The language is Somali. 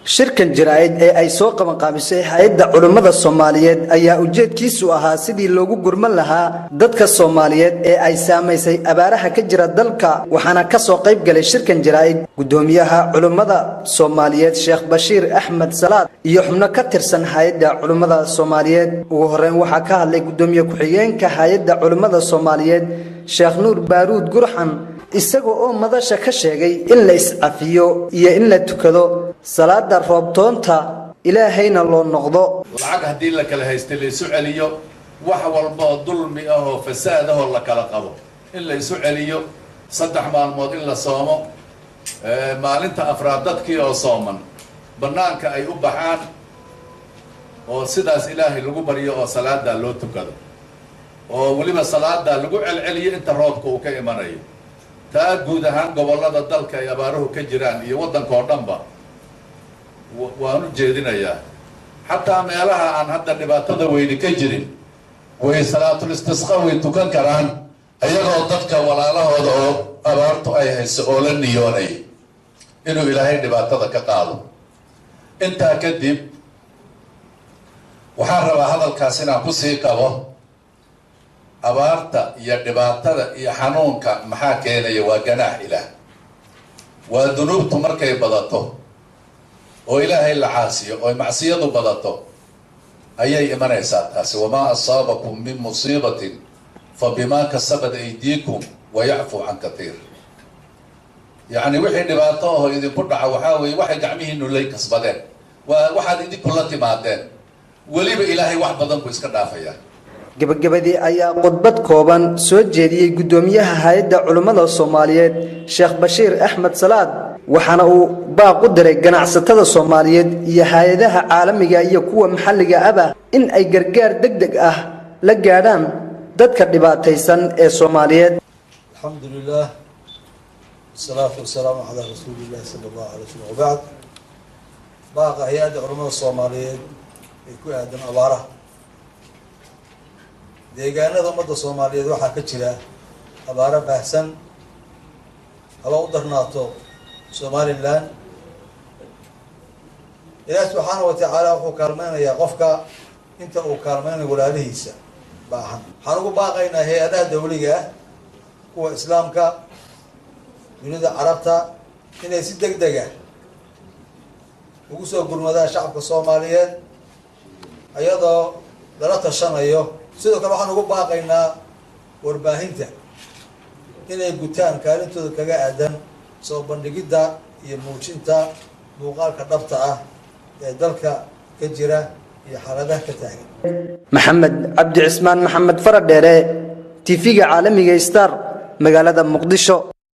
Shirkan jaraa'id ee ay soo qabanqaabisay Hay'adda Culimmada Soomaaliyeed ayaa ujeedkiisu ahaa sidii loogu gurman lahaa dadka Soomaaliyeed ee ay saamaysay abaaraha ka jira dalka. Waxaana ka soo qayb galay shirkan jaraa'id guddoomiyaha Culimmada Soomaaliyeed, Sheekh Bashiir Axmed Salaad, iyo xubno ka tirsan Hay'adda Culimmada Soomaaliyeed. Ugu horreyn waxaa ka hadlay guddoomiye ku-xigeenka Hay'adda Culimmada Soomaaliyeed, Sheekh Nuur Baaruud Gurxan, isaga oo madasha ka sheegay in la iscafiyo iyo in la tukado salaada roobtoonta, Ilaahayna loo noqdo. Lacag haddii la kala haystay la isu celiyo, wax walbaoo dulmi ah oo fasaad ahoo la kala qabo in la isu celiyo, 3 maalmood in la soomo, maalinta afraad dadkii oo sooman bannaanka ay u baxaan oo sidaas Ilaahay lagu baryo oo salaadaa loo tukado, oo weliba salaadaa lagu celceliyo inta roobka uu ka imanayo. Taa guud ahaan gobollada dalka ay abaaruhu ka jiraan iyo waddanka oo dhanba waan u jeedinayaa. Xataa meelaha aan hadda dhibaatada weyni ka jirin way salaatul istisqa way tukan karaan, ayagoo dadka walaalahooda oo abaartu ay hayso oo la niyoonay inuu Ilaahay dhibaatada ka qaado. Intaa kadib waxaan rabaa hadalkaas inaan kusii qabo abaarta iyo dhibaatada iyo xanuunka. Maxaa keenaya? Waa ganaax Ilaah, waa dunuubtu markay badato oo Ilaahay la caasiyo oo macsiyadu badato ayay imanaysaa taasi. وما أصابكم من مصيبة فبما كسبت أيديكم ويعفو عن كثير. Yacni wixii dhibaato aho idinku dhaca waxaa weeye waxay gacmihiinu lay kasbadeen, waa waxaad idinku la timaadeen. Weliba Ilaahay wax badan buu iska dhaafayaa. Gebagabadii ayaa khudbad kooban soo jeediyey guddoomiyaha Hay'adda Culimmada Soomaaliyeed, Sheekh Bashiir Axmed Salaad, waxaana uu baaq u diray ganacsatada Soomaaliyeed iyo hay'adaha caalamiga iyo kuwa maxalliga aba in ay gargaar deg deg ah la gaadhaan dadka dhibaataysan ee Soomaaliyeed. الحمد لله والصلاة والسلام على رسول الله صلى الله عليه وسلم وبعد. Baaqa Hay'adda Culamada Soomaaliyeed ay ku aadan abaaraha deegaanada ummadda Soomaaliyeed: waxaa ka jira abaaro baahsan, haba u darnaato Somaliland. Ilaah subxaana wa tacaala wuxuu kaalmeynayaa qofka inta uu kaalmeynayo walaalihiisa baahan. Waxaan ugu baaqaynaa hay'adaha dawliga ah, kuwa Islaamka, dunida Carabta, inay si deg dega ugu soo gurmadaan shacabka Soomaaliyeed iyadoo lala tashanayo. Sidoo kale waxaan ugu baaqaynaa warbaahinta inay gutaan kaalintooda kaga aadan soo bandhigidda iyo muujinta muuqaalka dhabta ah ee dalka ka jira iyo xaaladaha ka taagan. Maxamed Cabdi Cismaan, Maxamed Faradheere, TV-ga caalamiga Star, magaalada Muqdisho.